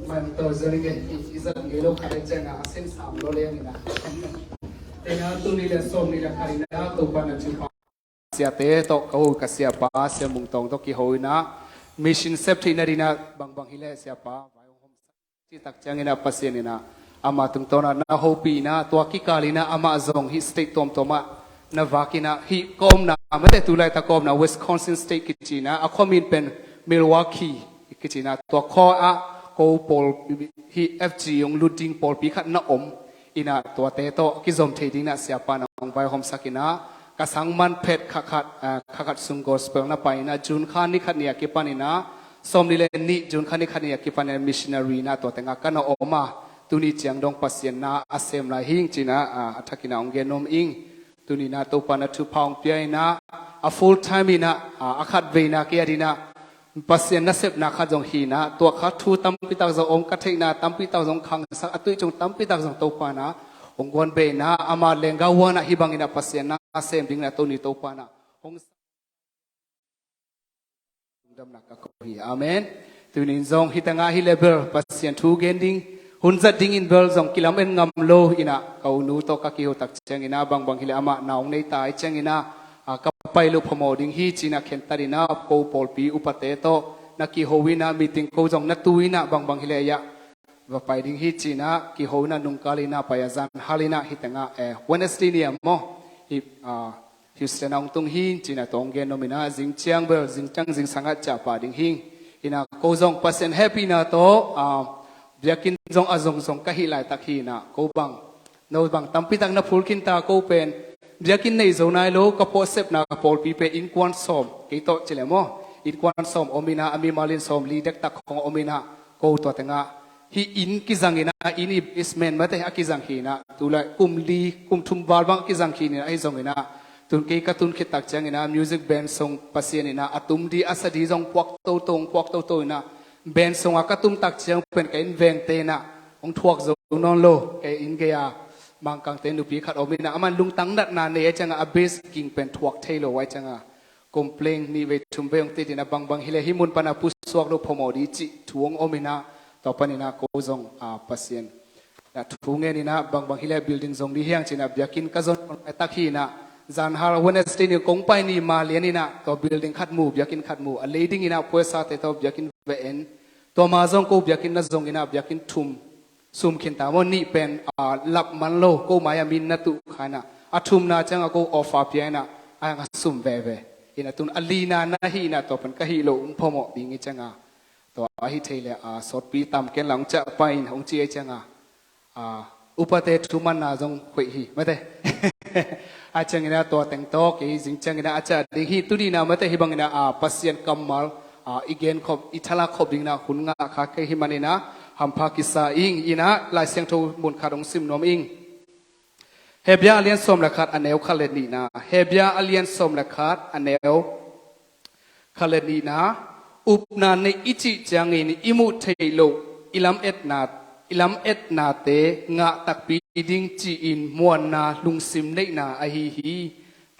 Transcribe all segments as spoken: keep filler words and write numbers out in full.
Manto zalingen i zat ngei lo khat le cianga a sin sam lo leng ina. Tena tuni le sawm ni le khat ina Topa na thupha. Siate tawh ka ho ka siapa Sia Mung Tawng tawh kiho ina mission sep theihna dina bangbang hi le siapa vai hong hom sak. Citak ciangina Pasian ina ama tungtawna na hopina tua kikalina ama zong hi state tuamtuama na vakina hi ka omna mate tulai ta ka omna Wisconsin State kicina a khuamin pen Milwaukee kicina tua khua a ko pawl hi F G ong lut ding pawlpi khat na om ina tuate tawh kizom thei dingna siapa na ong vaihawmsak ina ka sang man phet khakhat khakhat sung gospel na pai ina June kha ni khat ni a kipan ina sawm ni le ni June kha ni khat ni a kipan ina missionary na tuate nga ka na om a tuni ciang dong Pasian na a sem lai hing cina a thakina ong gen om ing. Tuni na Topa na thupha ong pia ina a full time ina a khat veina kia dina Pasian nasepna khat zong hina tua kha thu tampitak zong om ka theihna tampitak zong khangsak a tuicung tampitak zong Topa na ong guan beina ama lengga huana hi bangina Pasian na sem dingna tuni Topa na ong damna ka ko hi. Amen. Tunin zong hitanga hi le bel Pasian thu gen ding hun zat dingin bel zong kilam en ngam lo ina ka unu tawh ka kiho tak ciangina bangbang hi le amah na ong nei tai ciangina a ka pai lo phamawh ding hi cina khentat ina ko pawlpi upate tawh na kiho ina meeting ko zong na tu ina bangbang hi le ia va pai ding hi cina kiho ina nungkal ina pai a zan hal ina hitanga eh Wednesday ni a maw hi a Houston a ong tung hi cina tawh ong gen nom ina zing ciang bel zing ciang zing sangat cia pa ding hi ina ko zong Pasian hehpihna tawh a biakinn zong a zongzong ka hih laitak hi ina ko bang no bang tampitak na phulkhin ta ko pen biakinn nei zo nai lo ka pawh sepna ka pawlpi pen innkuan sawm kei tawh ci le maw innkuan sawm om ina a mimalin sawm li dektak khong om ina ko tua tengah hi inn kizang ina inn i basement mate a kizang hi ina tulai kum li kum thum val bang a kizang hi ina ahi zong ina tun kei ka tun khit tak ciang ina music band song Pasian ina a tum di a sa di zong puak toto puak toto ina band song a ka tum tak ciang pen ka inn vengte ina ong thuak zo nawn lo ka inn gei a Mangkangte nupi khat om ina aman lungtang natna nei a cianga a bass ging pen thuak thei lo a cianga complain nih vei thum vei ong ti dina bangbang hi le hi mun pana pusuak lo phamawh di cih thu ong om ina tua panina ko zong a Pasian na thu ngen ina bangbang hi le building zong di hiang cina biakinn ka zon tak hi ina zan hal Wednesday ni kong pai ni ma lian ina tua building khat mu biakinn khat mu a lei ding ina puasate tawh biakinn ve en tua ma zong ko biakinn na zong ina biakinn thum sum khin ta maw nih pen a lap man lo ko mai a min na tuh kha ina a thumna cianga ko offer pia ina a hang a sum veve ina tun a lina na hi ina tua pen ka hi lo ung phamawh ding i cianga tua a hi thei le a sawtpi tam ken la ung ciah pai in ung ci a cianga a upate thumanna zong hoih hi mate a ciangina tua teng tawk i zing ciangina a ciah ding hi tunina mate hi bangina a Pasian kammal a i gen khop i thalak khop dingna hun ngah kha kei hi manina hampha kisa ing ina Lai Siangtho mun khat ong sim nuam ing. Hebia a lian sawm le khat a neu khat le nihna Hebia a lian sawm le khat a neu khat le nihna upna neih i cih ciangin i muh theih loh i lam etna i lam etnate ngah takpi ding ci-in muanna lungsim neihna ahi hi.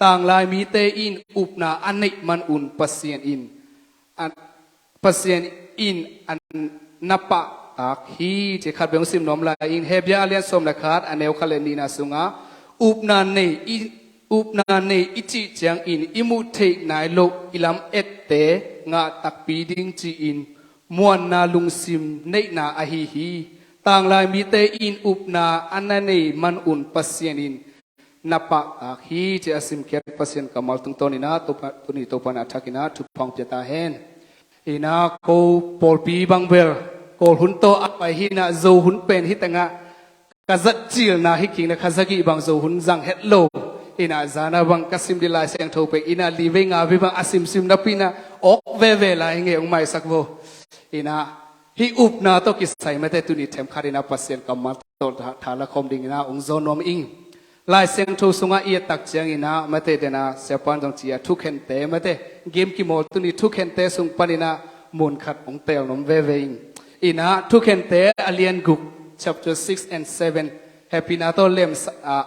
Tanglai mite in upna a neih man un Pasian in a Pasian in a na pahtak hi ci khat beng sim nuam lai in Hebia a lian sawm le khat a neu khat le nihna sunga upna nei i upna nei i cih ciangin i muh theih nai loh i lam ette ngah takpi ding ci-in muanna lungsim neihna ahi hi. Tanglai mite in upna a na nei man un Pasian in na pahtak hi ci a simkhiat Pasian kammal tungtawn ina tuni Topa na thak ina thupha ong pia ta hen. Ina ko pawlpi bang bel Kawl hun tawh a pai hi ina Zo hun pen hi tengah ka zat cilna hi kingna kha zagih bang Zo hun zang het lo ina zana bang ka sim di Lai Siangtho pek ina li vei nga vei bang a simsim napi ina awk veve lai ngei ong maisak vo ina hi upna tawh kisai mate tuni themkhat ina Pasian kammal tawh tha la khawm dingina ung zawn nuam ing. Lai Siangtho sungah i et tak ciangina mate dena siapan zong cia thukhente mate gim kimawl tuni thukhente sung panina mun khat ung tel nuam veve ing. Ina thukhente a lian guk chapter six and seven hehpihna tawh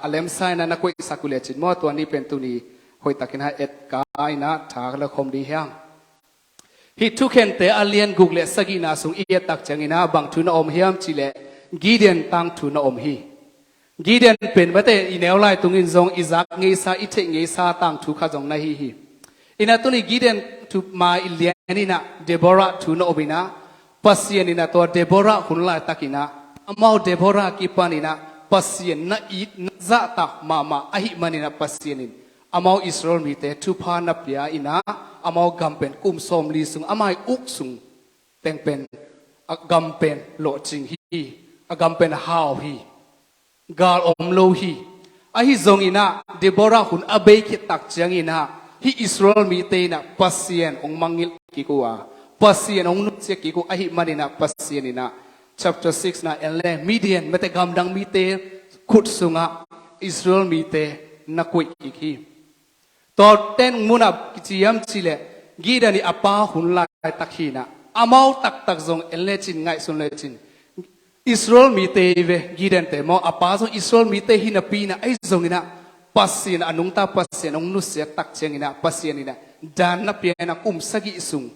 a lemsa ina na koihsak uh le cin maw tua ni pen tuni hoihtakina et ka ina tha la khawm ding hiang. Hih thukhente a lian guk le sagihna sung i et tak ciangin ah bang thu na om hiam cih leh Gideon tangthu na om hi. Gideon pen mate i neu lai tungin zong i zak ngeisa, i theih ngeisa tangthu khat zong na hi hi. Inah tuni Gideon thu mai i lian inah Deborah thu na om inah, Pasian inah tua Deborah hun laitakin ah amau Deborah kipan inah Pasian na it na zahtak mahmah ahih man inah Pasian in amau Israel mite thupha na pia inah amau gam pen kum sawmli sung amau uk sung teng pen a gam pen lawhcing hi, a gam pen hau hi, gal om lo hi. Ahi zong inah Deborah hun a bei khit tak ciangin ah hih Israel mite inah Pasian hong mangngilh kik uh a, Pasian hong nusia kik uh ahih man inah Pasian inah chapter six na en le Midian mate gamdang mite khut sungah Israel mite na koih kik hi. Tua ten munah kici hiam cih leh Gideon i a pa hun laitak hi inah amau taktak zong en lecin ngaihsun lecin Israel mite hi ve Gideonte maw, a pa zong Israel mite hi napi inah ahi zong inah Pasian a nungta Pasian hong nusia tak ciangin ah Pasian inah dan na pia inah kum sagih sung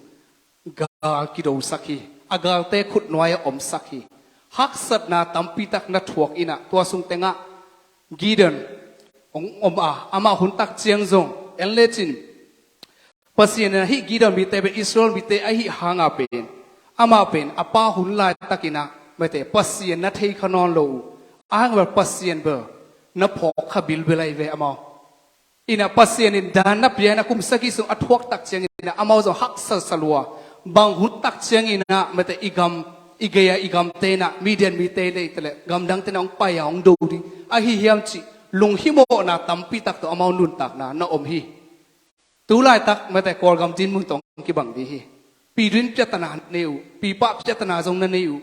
gal kidosak hi. A galte khutnuai-ah omsak hi. Haksatna tampi tak na thuak inah tua sung tengah Gideon hong om a, amah hun tak ciang zong en lecin Pasian inah hih Gideon mite pen Israel mite ahih hanga pen amah pen a pa hun laitakin ah mate Pasian na thei kha nawn lo uh. A hang bel Pasian bel na phawk kha bilbel ahi ve amau. Inah Pasian in dan na pia inah kum sagih sung a thuak tak ciangin ah amau zong haksa sa lua. Bang hun tak ciangin ah mate i gam, i gei-a i gamte inah Midian mite lei te le gamdangte inah hong pai-a hong do ding ahi hiam cih lunghimawhna tampi tak tawh amau nuntakna na om hi. Tu laitak mate Kawlgam dinmun tawh hong kibang ding hi. Pi dun piatana nei uh, pi pah piatana zong na nei uh.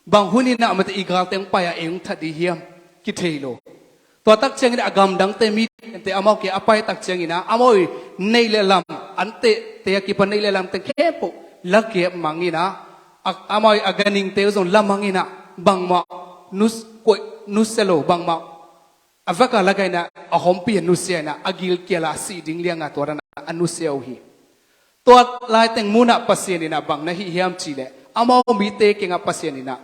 Bang hun inah mate i galte hong pai-a ei hong that ding hiam kithei lo. Tua tak ciangin a gamdangte Midiante amau ke a pai tak ciangin ah amau i neih le lam, an tehte a kipan neih le lam teng khempeuh la kep mang inah amau i a ganingte uh zong la mang inah bangmah nus, koih nusia lo, bangmah a vaka la gai inah a hompi a nusia inah a gilkial a sih ding lianga tua dan a nusia uh hi. Tua laiteng munah Pasian inah bang na hih hiam cih leh amau mite kiangah Pasian inah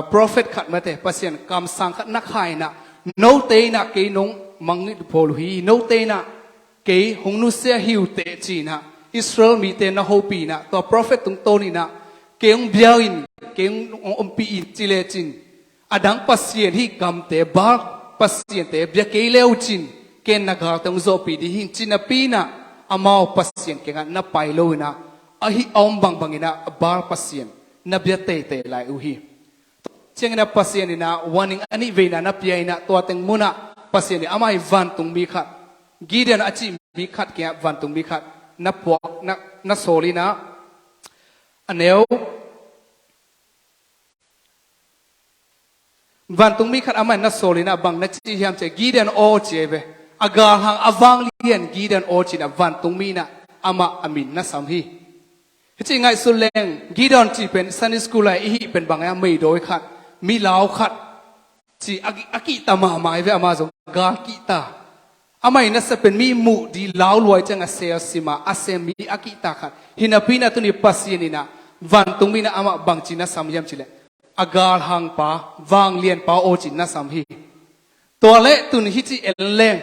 prophet khat mate Pasian kamsang khat na kha inah note inah kei nong mangngilh pawl uh hi, note inah kei hong nusia hi uh teh ci inah Israel mite na hopih inah tua prophet tungtawn inah kei hong bia in, kei hong ompih in ci lecin a dang pasian hih gamte Baal pasiante bia kei le uh cin ken na galte hong zawhpih ding hi ci napi inah amau Pasian kiangah na pai lo inah ahi a om bangbang inah Baal pasian na bia teitei lai uh hi. Ciangin ah Pasian inah warning a nih veina na pia inah tua teng munah Pasian in amah i vantungmi khat, Gideon a cih mi khat kiangah vantungmi khat na puak na, na sawl inah a neu vantungmi khat amah in na sawl inah bang na ci hiam cih leh Gideon aw ci ahi ve. A galhang a vanglian Gideon aw ci inah vantungmi inah amah a min na sam hi. Hih ci ngaihsun leng Gideon cih pen Sunday school ah i hih pen bang a meidawi khat, milau khat ci a, a kihta mahmah ahi ve amah zong gal kihta. Amah i nasia pen mi muh di lau luai ciang a sel sima a sem mi a kihta khat hi napi inah tuni Pasian inah vantungmi inah amah bangci na sam hiam cih leh a galhangpa, vanglianpa aw ci na sam hi. Tua leh tun hih ci en leng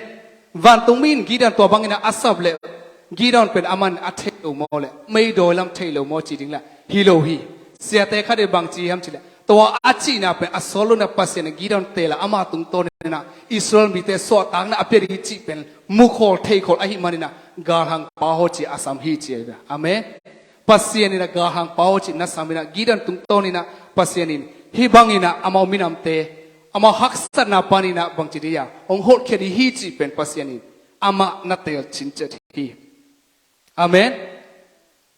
vantungmi in Gideon tua bang inah a sap leh Gideon pen aman a thei lo maw leh meidawi lam thei lo maw ci ding leh hi lo hi. Siate khat in bangci hiam cih leh tua a cihna pen a sawl lo inah Pasian in Gideon teel a ama tungtawn inah Israel mite suahtakna a pia ding hi cih pen mukhawl theikhol ahih man inah galhangpa aw ci a sam hi ci ahi ve. Amen. Pasian inah galhangpa aw ci na sam inah Gideon tungtawn inah Pasian in hih bang inah amau minamte amau haksatna pan inah bangci ding a hong holhkhia ding hi cih pen Pasian in amah na teel cinciat hi. Amen.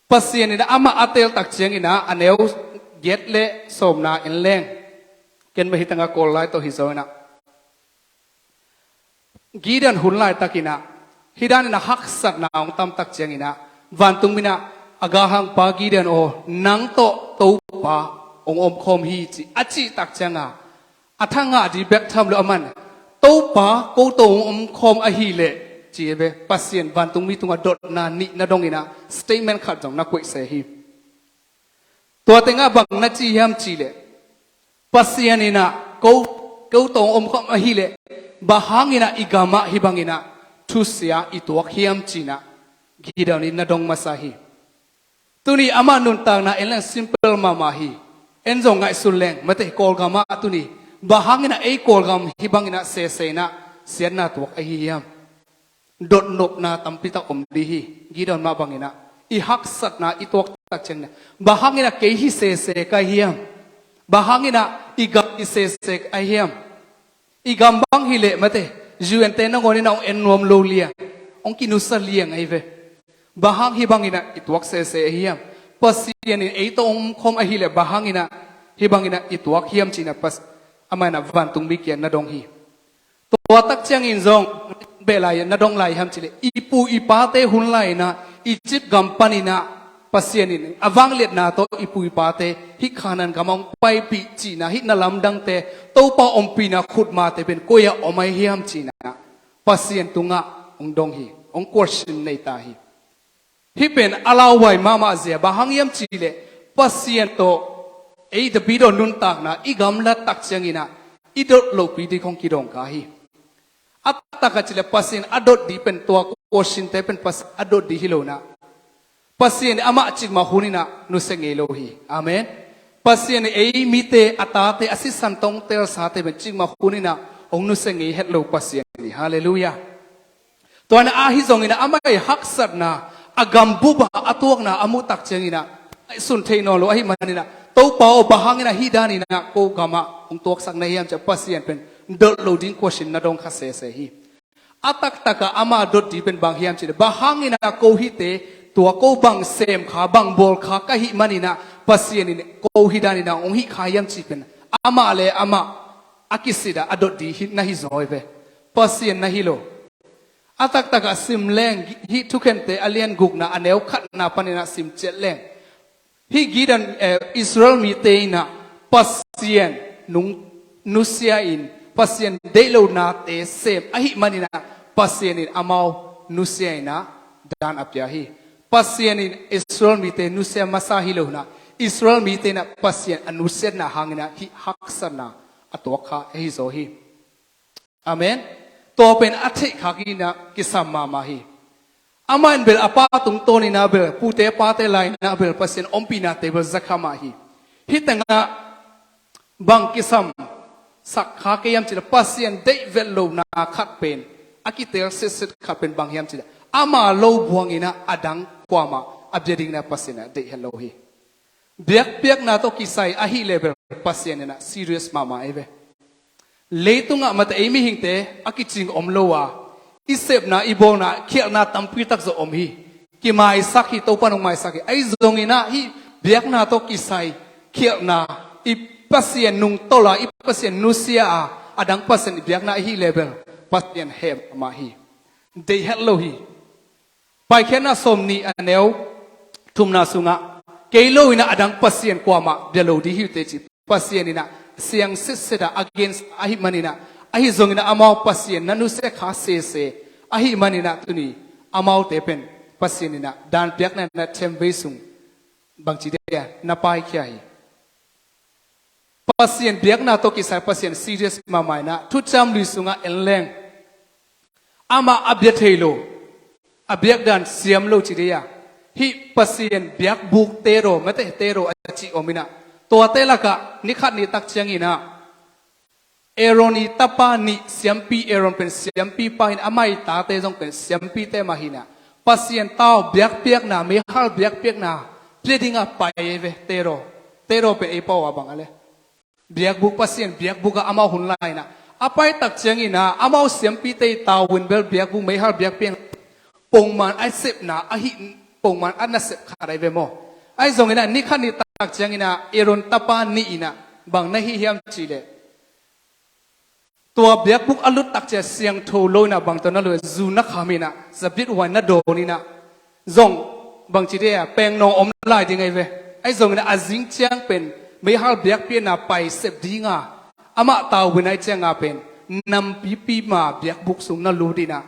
Pasian inah amah a teel tak ciang inah a neu giat le sawmna en leng ken mah hi tangah Kawl lai tawh hi zaw inah Gideon hun laitak inah hih dan inah haksatna hong tam tak ciang inah vantungmi inah a galhangpa Gideon aw nang tawh Topa hong omkhawm hi ci a cih tak cianga a thangah dih bek tham lo aman Topa ko tawh hong omkhawm ahih leh ci ahi ve. Pasian vantungmi tungah dotna nih na dong inah statement khat zong na koihse hi. Tua tengah bang na ci hiam cihleh, Pasian inah ko, ko tawng omkhawm ahileh, bang hanginah i gamah hih banginah thusia i tuak hiam cinah Gideon in na dong masa hi. Tuni amah nuntakna en leng simple mahmah hi. En zong ngaihsun leng mate, Kawlgamah tuni bang hanginah ei Kawlgam hih banginah seseinah siatna tuak ahi hiam? Dotnopna tampitak om dih hi. Gideon mah banginah i haksatna i tuaktak cianginah, bang hanginah kei hi sese ka hiam? Bang hanginah i gam hi sese ka hiam? I gam bang hileh mate, U N te nangawn inah hong en nuam lo liang, hong kinusia liang ahi ve. Bang hang hih banginah i tuak sese ahi hiam? Pasian in ei tawh omkhawm ahileh bang hanginah hih banginah i tuak hiam cinah Pas, amah inah vantungmi kiang na dong hi. Tua tak ciangin zong beh lai na dong lai hiam cihleh, i pu i pate hun lai inah Egypt gam paninah Pasian in a vangliatna tawh i pu i pate hih Kanaan gam hong paipih cihna, hih na lamdangte, Topa ompihna khutmate pen koi-ah om ahi hiam cinah Pasian tungah hong dong hi, hong question nei ta hi. Hih pen a lauhuai mahmah zia, bang hang hiam cihleh Pasian tawh ei David aw nuntakna i gamlat tak cianginah i dot lohpi ding hong kidong ka hi. A takah cihleh Pasian a dot dih pen, tua question te pen Pasian a dot dih hi lo inah, Pasian amah cikmah huninah nusia ngei lo hi. Amen. Pasian ei mite, a tate, a sisan tawh hong telsate pen cikmah huninah hong nusia ngei het lo Pasian hi. Halleluiah. Tua inah ahi zonginah amah i haksatna, a gambup ah a tuakna a muhtak cianginah ngaihsun thei nawn lo ahih maninah, Topa aw, bang hanginah hih daninah ko gamah hong tuaksak na hiam ciah Pasian pen dot lo ding question na dong kha sese hi. A taktakah amah dot dih pen bang hiam cihleh, bang hanginah ko hihte, tua ko bang semkha, bang bawlkha ka hih maninah Pasian in ko hih daninah hong hih kha hiam cih pen amah le amah a kisit ah a dot dih hi, na hi zaw hi ve. Pasian na hi lo. A taktakah sim leng, hih Thukhente a lian gukna a neu khatna paninah sim ciat leng, hih Gideon, eh, Israel mite inah Pasian nung nusia in, Pasian deih lonate sem ahih maninah Pasian in amau nusia inah dan a pia hi. Pasian in Israel mite nusia masa hi lo inah, Israel mite inah Pasian a nusiatna hanginah hih haksatna a tuak kha ahi zaw hi. Amen. Tua pen a theih khak inah kisam mahmah hi. Amah in bel a pa tungtawn inah bel, pute pate lai inah bel Pasian ompihnate bel za kha mah hi. Hih tengah bang kisam sak kha kei hiam cihleh, Pasian deih vet lohna khat pen, a kitel setset khat pen bang hiam cihleh, ama lo buanginah a dang kuamah a bia dinginah Pasian a deih het lo hi. Biakpiakna tawh kisai ahih leh bel Pasian inah serious mahmah ahi ve. Leitungah mate ei mihingte a kicing om lo a, i sepna, i bawlna, khialhna tampi takzawh om hi. Kimaisak hi, Topa in hong maisak hi. Ahi zonginah hih biakna tawh kisai khialhna, i Pasian nungtolh a, i Pasian nusia a, a dang pasian i biakna ahih leh bel Pasian heh mahmah hi. Deih het lo hi. Paikhiatna sawmnih a neu thumna sungah, kei lo inah a dang pasian kuamah bia lo ding hi uh teh ci. Pasian inah siang setset ah against ahih maninah, ahi zonginah amau Pasian na nusia kha sese ahih maninah tuni amaute pen Pasian inah dan biakna inah themvei sung bangci dia na paikhia hi. Pasian biakna tawh kisai Pasian serious mahmah inah, Thuciam Lui sungah en leng, amah a bia thei lo, a biakdan siam lo ci dei a, hih Pasian biakbuk tero, mate tero a cih om inah, tuate lakah ni khat ni tak cianginah Aaron i tapa nih siampi, Aaron pen siampipa hi inah, amah i tate zong pen siampite mah hi inah, Pasian tau biakpiakna, meihal biakpiakna pia dingah pai ahi ve. Tero, tero pen ei pau a bang a le, biakbuk, Pasian biakbuk ah amau hun lai inah a paitak cianginah amau siampite i tau in bel biakbuk, meihal biakpiakna pongman a sepna ahi, pongman a nasep khat ahi ve maw. Ahi zonginah ni khat ni tak cianginah Aaron tapa nih inah bang na hih hiam cihleh, tua biakbuk a luttak ciang siangtho lo inah bang tawh na lut, zu na kham inah, zabit huai na dawn inah, zong bangci dei a, peng nawng om lai ding ahi ve. Ahi zonginah a zing ciang pen meihal biakpiakna pai sep dinga amah tau in ahih cianga pen nampipi ma biakbuk sung na lut inah,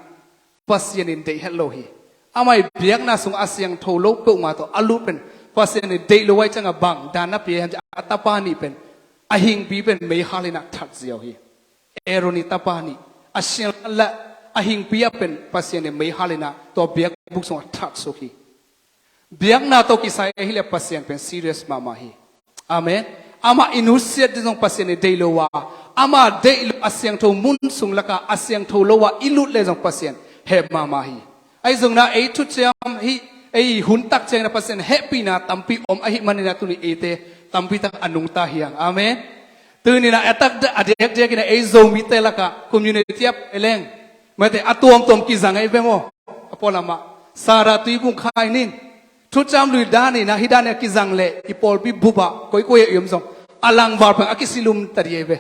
Pasian in deih het lo hi. Amah i biakna sung a siangtho lo peuhmah tawh a lut pen Pasian in deih lo ahih ciangah bang dan na pia hiam cih leh a tapa nih pen a hingpi pen meihal in ah that ziau hi. Aaron ii tapa nih a siangtho le a hingpi ah pen Pasian in meihal in ah tua biakbuk sungah that suk hi. Biakna tawh kisai ahih leh Pasian pen serious mahmah hi. Amen. Amah i nusiat ding zong Pasian in deih lo a, amah deih lo a siangtho mun sung lakah a siangtho lo ah i lut leh zong Pasian heh mahmah hi. Ahi zongin ah ei thuciam hih ei hun tak ciangin ah Pasian hehpihna tampi om ahih manin ah tuni eite tampi tak a nungta hi hang. Amen. Tuni in ah a tak a diakdiak in ah ei Zomite lakah community ah pai leng mate a tuamtuam kizang ahi ve maw? A pualam ah Sarah Tuibung Khai Nin thuciam lui dan in ah hih dan in ah kizang leh i pawlpi bup ah koikoi ah i om zong a langval pen a kisilum ta ding ahi ve.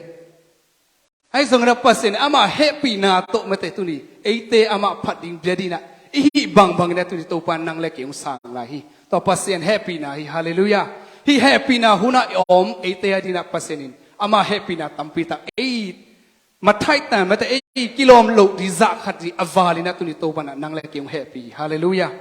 Ahi zongin ah Pasian amah hehpihna tawh mate tuni eite amah phat ding bia ding in ah i hih bangbang in ah tuni Topa nang le kei hong sang lai hi. Tua Pasian hehpihna hi. Halleluiah. Hih hehpihna hun ah i om eite a ding in ah Pasian in amah hehpihna tampi tak ei mathaih tan mate ei kilawm loh ding zah khat ding a val in ah tuni Topa in ah nang le kei hong hehpih hi. Halleluiah.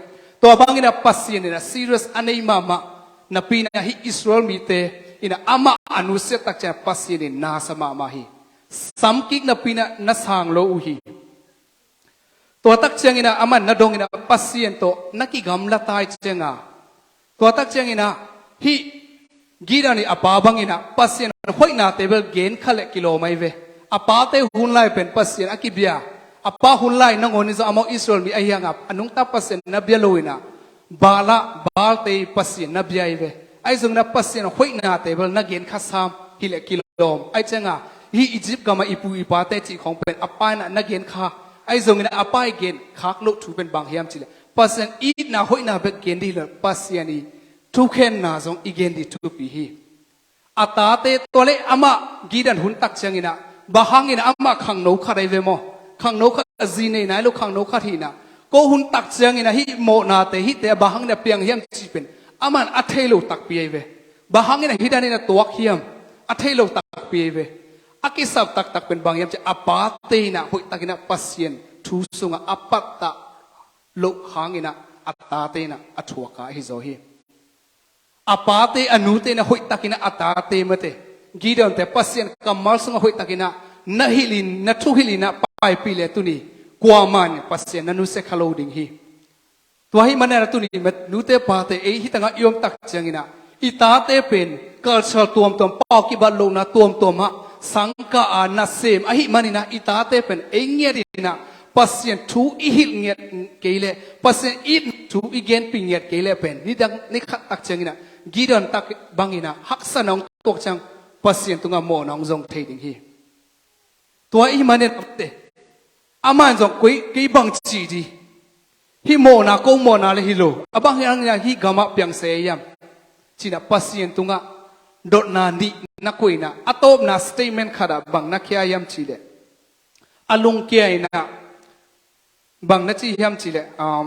Tua bangin ah Pasian in ah serious a nei mahmah napi in ah hih Israel mite in ah amah a nusiat tak ciang Pasian in na sa mahmah hi. Samkik napi in ah na sang lo uh hi. Tua tak ciangin ah aman na dongin ah Pasian tawh na kigamla ta ahih ciangin ah tua tak ciangin ah hih Gideon ii a pa bangin ah Pasian hoihnate bel gen kha leh kilawm ahi ve. A pate hun lai pen Pasian a kibia a pa hun lai nangawn in zong amau Israel mi ahi hang a a nungta Pasian na bia lo in ah Baal ah Baalte ii Pasian na bia ahi ve. Ahi zongin ah Pasian hoihnate bel na gen kha sam hi leh kilawm ahih ciangin ah hih Egypt gam ah i pu i pate cih khawng pen a pa in ah na gen kha ahi zongin ah a pa ii gen khak loh thu pen bang hiam cih leh Pasian itna hoihna bek gen ding hi lo Pasian ii thukhenna zong i gen ding thupi hi. A tate tua leh amah Gideon hun tak ciangin ah bang hangin ah amah khangno khat ahi ve maw? Khangno khat a zi nei nai lo khangno khat hi in ah ko hun tak ciangin ah hih mawhnate hihte ah bang hangin ah piang hiam cih pen aman a thei lo takpi ahi ve. Bang hangin ah hih dan in ah tuak hiam a thei lo takpi ahi ve. A kisap taktak pen bang hiam cih leh a pate in ah hoihtakin ah Pasian thu sungah a pattah loh hangin ah a tate in ah a thuak a ahi zaw hi. A pate a nute in ah hoihtakin ah a tate mate Gideonte Pasian kammal sungah hoihtakin ah na hilh in na thuhilh in ah paipih leh tuni kuamah in Pasian na nusia kha lo ding hi. Tua ahih manin ah tuni mate nute pate ei hih tangah i om tak ciangin ah i tate pen culture tuamtuam pau kibat lohna tuamtuam ah sangkah a nasem ahih manin ah i tate pen ei ngiat in ah Pasian thu i hilh ngiat kei leh Pasian it thu i genpih ngiat kei leh pen nidang ni khat tak ciangin ah Gideon tak bangin ah haksatna hong tuak ciang Pasian tungah mawhna hong zong thei ding hi. Tua ahih manin ah mate amah in zong koi kei bang ci ding hih mawhna ko mawhna le hi lo a bang hangin ah hih gamah piangsak hiam ci in ah Pasian tungah dotna nih na koih in ah a tawpna statement khat ah bang na khia hiam cih leh a lungkia in ah bang na ci hiam cih leh um,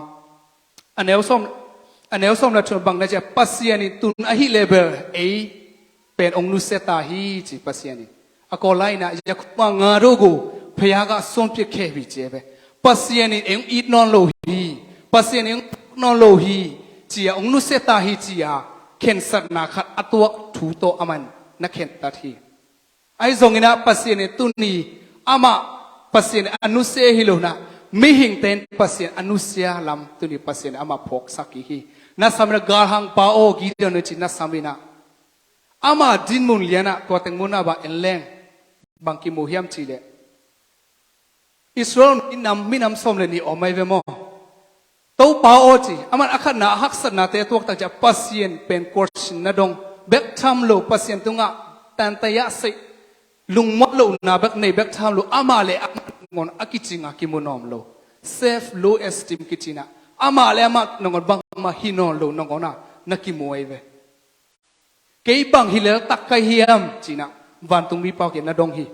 a neu sawm a neu sawm le thum bang na ci a Pasian in tun ahih leh bel ei pen hong nusia ta hi ci Pasian in. A Kawl lai in ah อย่าเข้ามาหาเรา พระยาก็ทรงเปรียบแค่วิเจเว Pasian in ei hong it nawn lo hi. Pasian in ei hong it nawn lo hi ci a hong nusia ta hi ci a khensatna khat a tuak thu tawh aman na khentat hi. Ahi zongin ah Pasian in tuni amah Pasian a nusia hi lo in ah mihingte in Pasian a nusia lam tuni Pasian in amah phawksak hi. Na sam in ah galhangpa aw Gideon ci na sam in ah ama dinmun lian ah tua teng mun ah bang en leng bang kimu hiam cih leh Israel minam minam sawm le nih om ahi ve maw? Topa aw ci aman a khatna a haksatnate a tuak tak ciang Pasian pen question na dong bek tham lo Pasian tungah tantaya sei lungmuat lohna bek nei bek tham lo amah le amah nangawn a kicing a kimu nuam lo self low esteem kici in ah amah le amah nangawn bangmah hi nawn lo nangawn ah na kimu ahi ve. Kei bang hi lel tak ka hiam ci in ah vantungmi pa aw kiang na dong hi.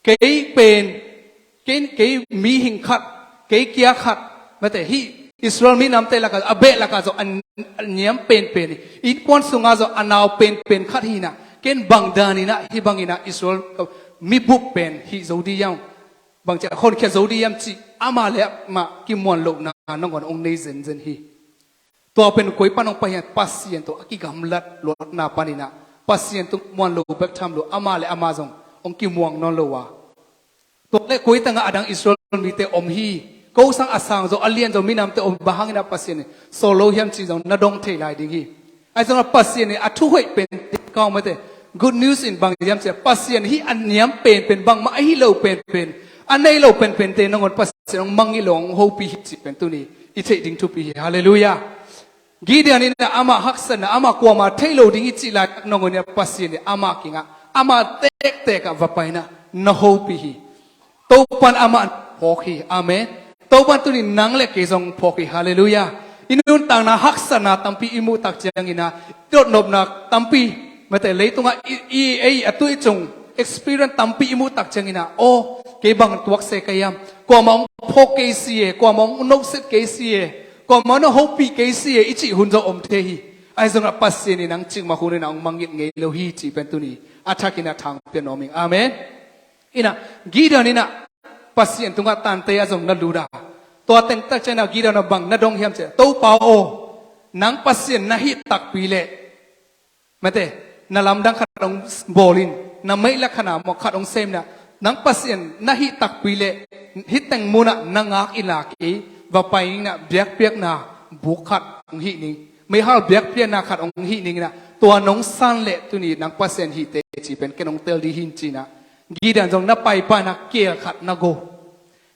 Kei pen kei, kei mihing khat kei kia khat mate hih Israel minamte lakah a beh lakah zong a niam penpen hi. Innkuan sungah zong a nau penpen khat hi in ah ken bang dan in ah hih bangin ah Israel mi bup pen hih zo ding hiam bang ci a honkhiat zo ding hiam cih amah le amah kimuan lohna nangawn hong nei zenzen hi. Tua pen koi pan hong pai hiam, Pasian tawh a kigamlat luatna panin ah, Pasian tung muan lo bek tham lo, amah le amah zong hong kimuang nawn lo a. Tua le koi tangah adang Israel mite om hi. Ko sang a sang zaw, a lian zaw minamte om, bang hangin ah Pasian in sawl lo hiam cih zong na dong thei lai ding hi. Ahi zongin ah Pasian in a thuhoih pen, kau mate, good news in bang hiam cih leh, Pasian hih a niam penpen, bangmah a hih lo penpen, a nei lo penpente nangawn Pasian hong mangngilh lo, hong hopih hi cih pen tuni i theih ding thupi hi. Halleluiah. Gideon in ah amah haksatna, amah kuamah thei lo ding i cih laitak nangawn in ah Pasian in amah kiangah, amah tektek ah va pai in ah na hopih hi. Topan amah phawk hi. Amen. Topan tuni nang le kei zong phawk hi. Halleluiah. I nuntakna haksatna tampi i muh tak ciangin ah, i dotnopna tampi, mate, leitungah i, i, ei, a tui cung experience tampi i muh tak ciangin ah, aw, kei bang tuak se ka hiam? Kuamah hong phawk kei si e, kuamah hong nokset kei si e, kuamah hong hopih kei si e, i cih hun zong om thei hi. Ahi zongin ah Pasian in nang cikmah hun in ah hong mangngilh ngei lo hi cih pen tuni a thakin ah thang pia nuam ing. Amen. In ah, Gideon in ah Pasian tungah tante ah zong na lut a. Tua teng tak ciangin ah Gideon in ah bang na dong hiam cih leh, Topa aw, nang Pasian na hih takpi leh, mate, na lamdang khat hong bawl in, na meihla khat ah maw khat hong sem in ah, nang Pasian na hih takpi leh, hih teng mun ah na ngak in la kei va pai ning in ah, biakpiakna buk khat hong hih ning, meihal biakpiakna khat hong hih ning in ah, tua nong san leh tuni nang Pasian hihte cih pen ken hong tel ding hi ci in ah, Gideon zong na paipai in ah keel khat na go.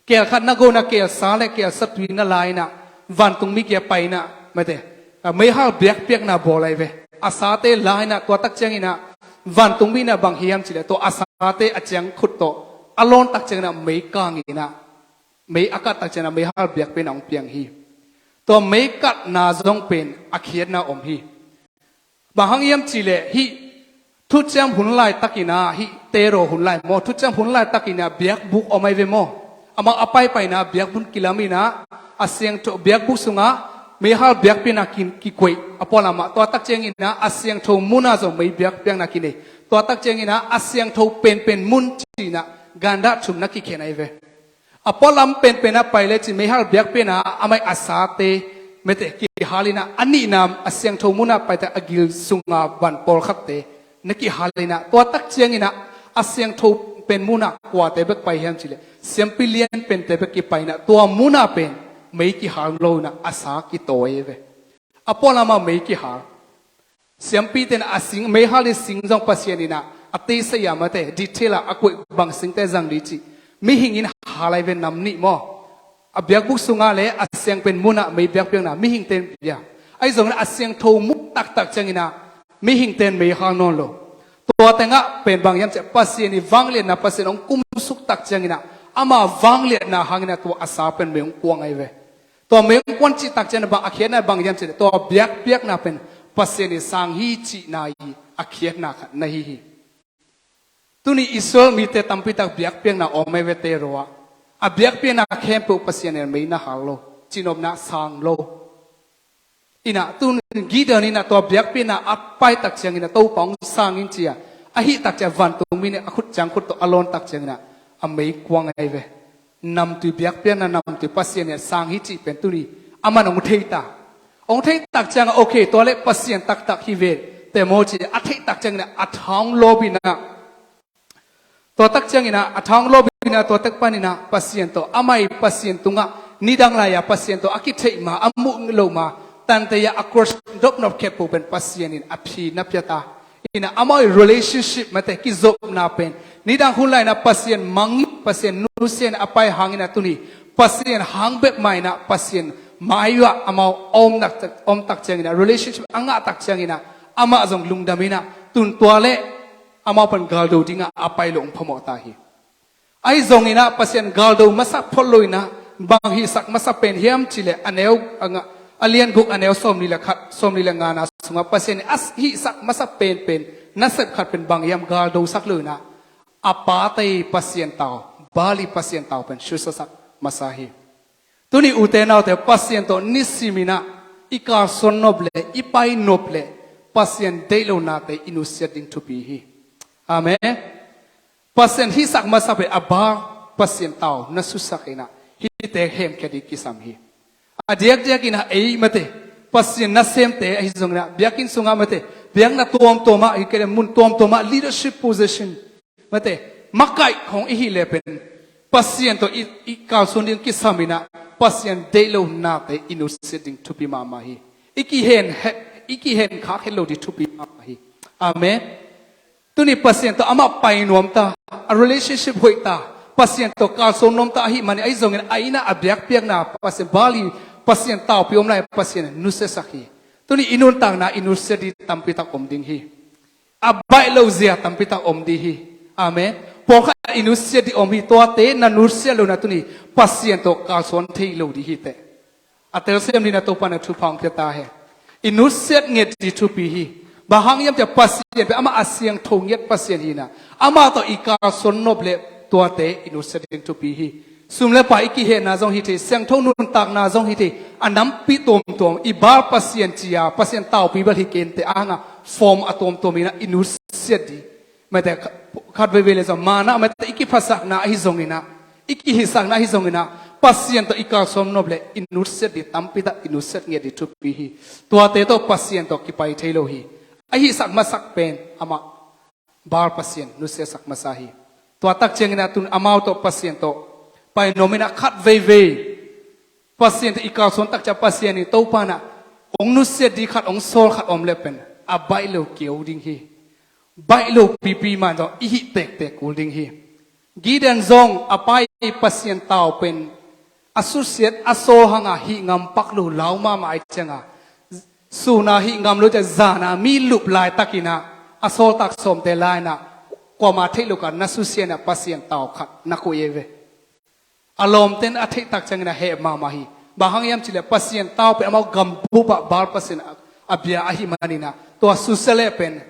Keel khat na go in ah, keelsa le keelsa tui na la in ah, vantungmi kiang pai in ah, mate, a, meihal biakpiakna bawl lai ve. A sate la in ah, tua tak ciangin ah, vantungmi in ah bang hiam cih leh, tua a sate a ciangkhut tawh a lawn tak ciangin ah mei kang in ah, mei a kat tak ciangin ah meihal biakpiakna hong piang hi. Tua mei katna zong pen a khiatna om hi. Bang hang hiam cih leh, hih thuciam hun laitakin ah, hih Tero hun lai maw, thuciam hun laitakin ah biakbuk om ahi ve maw? Amau a paipaina biakbuk kilam in ah, a siangtho biakbuk sungah meihal biakpiakna ki, kikoih, a pualam ah, tua tak ciangin ah a siangtho mun ah zong mei biakpiakna kinei. Tua tak ciangin ah a siangtho penpen mun ci in ah gandah thum na kikhen ahi ve. A pualam penpen ah pai lecin meihal biakpiakna ah amau a sate, mate, kihal in ah, a nihna a siangtho mun ah pai tak a gil sunga van pawlkhatte na kihal in ah, tua tak ciangin ah a siangtho pen mun ah kuate bek pai hiam cih leh, siampi lian pente bek kipai in ah, tua mun ah pen mei kihal lo in ah a sa kitawi ve. A pualam ah mei kihal. Siampite in a sing, meihal in sing zong Pasian in ah a teisai a, mate, detail ah a koih bang singte zang ding cih. Mihing in hal lai ve, nam nih maw. A biakbuk sungah le a siangpen mun ah mei biakpiakna mihingte in pia. Ahi zongin a siangtho mun taktak ciangin ah mihingte in mei hal nawn lo. Tua tengah pen bang hiam cih leh, Pasian ii vangliatna, Pasian hong kumsuk tak ciangin ah ama vangliatna hangin ah tua a sa pen mei hong kuang ahi ve. Tua mei hong kuan cih tak ciangin ah bang a khiatna bang hiam cih leh, tua biakpiakna pen Pasian ii sang hi cihna ii a khiatna khat na hi hi. Tuni Israel mite tampi tak biakpiakna om ahi ve, Tero ah. A biakpiakna khempeuh Pasian in mei na hal lo, cihnopna sang lo. In ah, tuni Gideon in ah tua biakpiakna a pai tak ciangin ah Topa hong sang in ci a, ahih tak ciang vantungmi in a khut ciangkhut tawh a lawn tak ciangin ah a mei kuang ahi ve. Namtui biakpiakna, namtui Pasian in sang hi cih pen tuni aman hong thei ta. Hong thei tak ciangah, okay, tua leh Pasian taktak hi ve, te maw ci a theih tak ciangin ah a tha hong lawp in ah, tua tak ciangin ah a tha hong lawp in ah, tua tak panin ah Pasian tawh, amah ii Pasian tungah nidang lai-a Pasian tawh a kitheih ma, a muh loh ma, tante ah a cross dopnop khempeuh pen Pasian in a phi na pia ta. In ah amau ii relationship, mate, kizopna pen nidang hun lai-in ah Pasian mang, Pasian nusia in a pai hangin ah tuni Pasian hang bek mah in ah Pasian mai-ah amau a om nak, om tak ciangin ah, relationship a ngah tak ciangin ah amah zong lungdam in ah tun tua leh amau pan galdo dingah a pai loh hong phamawh ta hi. Ahi zongin ah Pasian galdo masa phot lo in ah bang hihsak masa pen hiam cih leh, a neu, a nga, a lian guk, a neu sawmnih le khat, sawmnih le ngana sungah Pasian in a hihsak masa penpen nasep khat pen bang hiam, galdosak lo in ah a pate ii pasian tau, Baal ii pasian tau pen susiasak masa hi. Tuni ute naute, Pasian tawh nisimin ah i kalsuan nop leh i pai nop leh Pasian deih lonate i nusiat ding thupi hi. Amen. Pasian hihsak masa pen a Baal pasian tau na susak in ah hihte hemkhia ding kisam hi. A diakdiakin ah ei, mate, Pasian nasemte ahi zongin ah, biakinn sungah mate, biakna tuamtuamah hi kei le mun tuamtuamah leadership position mate, makaih hong i hih le pen Pasian tawh i, i kalsuan ding kisam in ah, Pasian deih lo nate i nusiat ding thupi mahmah hi. I kihen, i kihen khak het lo ding thupi mahmah hi. Amen. Tuni Pasian tawh amah pai nuam ta, a relationship hoih ta, Pasian tawh kalsuan nuam ta ahih manin, ahi zongin a inn ah a biakpiakna Pasian bal hi, Pasian taupi om lai, Pasian nusiasak hi. Tuni i nuntakna i nusiat ding tampi tak om ding hi. A baih lo zia tampi tak om ding hi. Amen. Pawlkhat i nusiat ding om hi, tuate na nusiat lo na tuni Pasian tawh kalsuan thei lo ding hi teh. A telsiam ding na Topa na thupha hong pia ta hen. I nusiat nget ding thupi hi. Bang hang hiam cih leh Pasian pen amah a siangtho ngiat Pasian hi in ah, amah tawh i kalsuan nop le tuate i nusiat ding thupi hi. Sum le pai i kihetna zong hi thei, siangtho nuntakna zong hi thei, a nampi tuamtuam i bal Pasian ci-a, Pasian taupi bal hi kei inteh, a hang a form a tuamtuam in ah i nusiat ding. Mate khat, khat veivei le zong, mana mate i kiphatsakna ahi zongin ah, i kihihsakna ahi zongin ah, Pasian tawh i kalsuan nop le i nusiat ding tampi tak, i nusiat nget ding thupi hi. Tuate tawh Pasian tawh kipai thei lo hi. A hihsak masak pen amah bal Pasian nusiasak masa hi. Tua tak ciangin ah tun amau tawh Pasian tawh pai nuam in ah, khat veivei Pasian tawh i kalsuan tak ciang Pasian in, Topa in ah hong nusiat ding khat, hong sawl khat om le pen a baih lo keu ding hi. Baih lo pipi man zong i hih tektek kul ding hi. Gideon zong a pa i Pasian tau pen a susiat, a sawl hang a hih ngam pak lo, lau mahmah ahih ciang a, sun a hih ngam lo ciang zan a mi lup laitakin ah, a sawltak sawmte lai in ah, kuamah theih loh ka na susia in ah Pasian tau khat na koih hi ve. A lawmte'n a theih tak ciangin a heh mahmah hi. Bang hang hiam cih leh Pasian tau pen amau gambup ah bal pasian a, a bia ahih manin ah, tua susia leh pen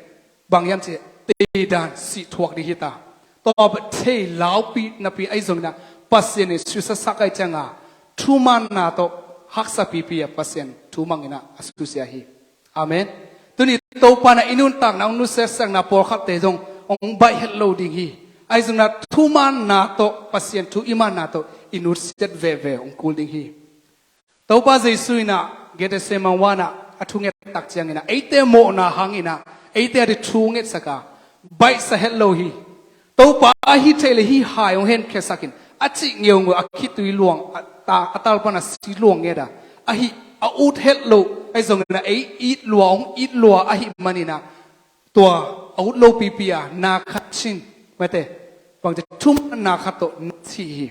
bang hiam cih leh teidan sih thuak ding hi ta. Tua pen thei laupi napi ahi zongin ah, Pasian in susiasak ahih ciang a, thumanna tawh haksa pipi a Pasian thu mang in ah a susia hi. Amen. Tuni Topa in ah i nuntakna hong nusiasakna pawlkhatte zong hong baih het lo ding hi. Ahi zongin ah thumanna tawh, Pasian thu i manna tawh i nusiat veve hong kul ding hi. Topa Jesu in ah Gethsemane huan ah a thunget tak ciangin ah, eite mawhna hangin ah eite ading thungetsak a, baihsa het lo hi. Topa, a hih theih leh hih hai hong henkhiasak in, a cih ngeungeu a khitui luang, a ta, a talpan a si luang nget a, a hih a ut het loh ahi zongin ah ei it lua, hong it lua ahih manin ah, tua a ut lo pipi a na khat cin, mate, bangci, thumanna khat tawh na cih hi.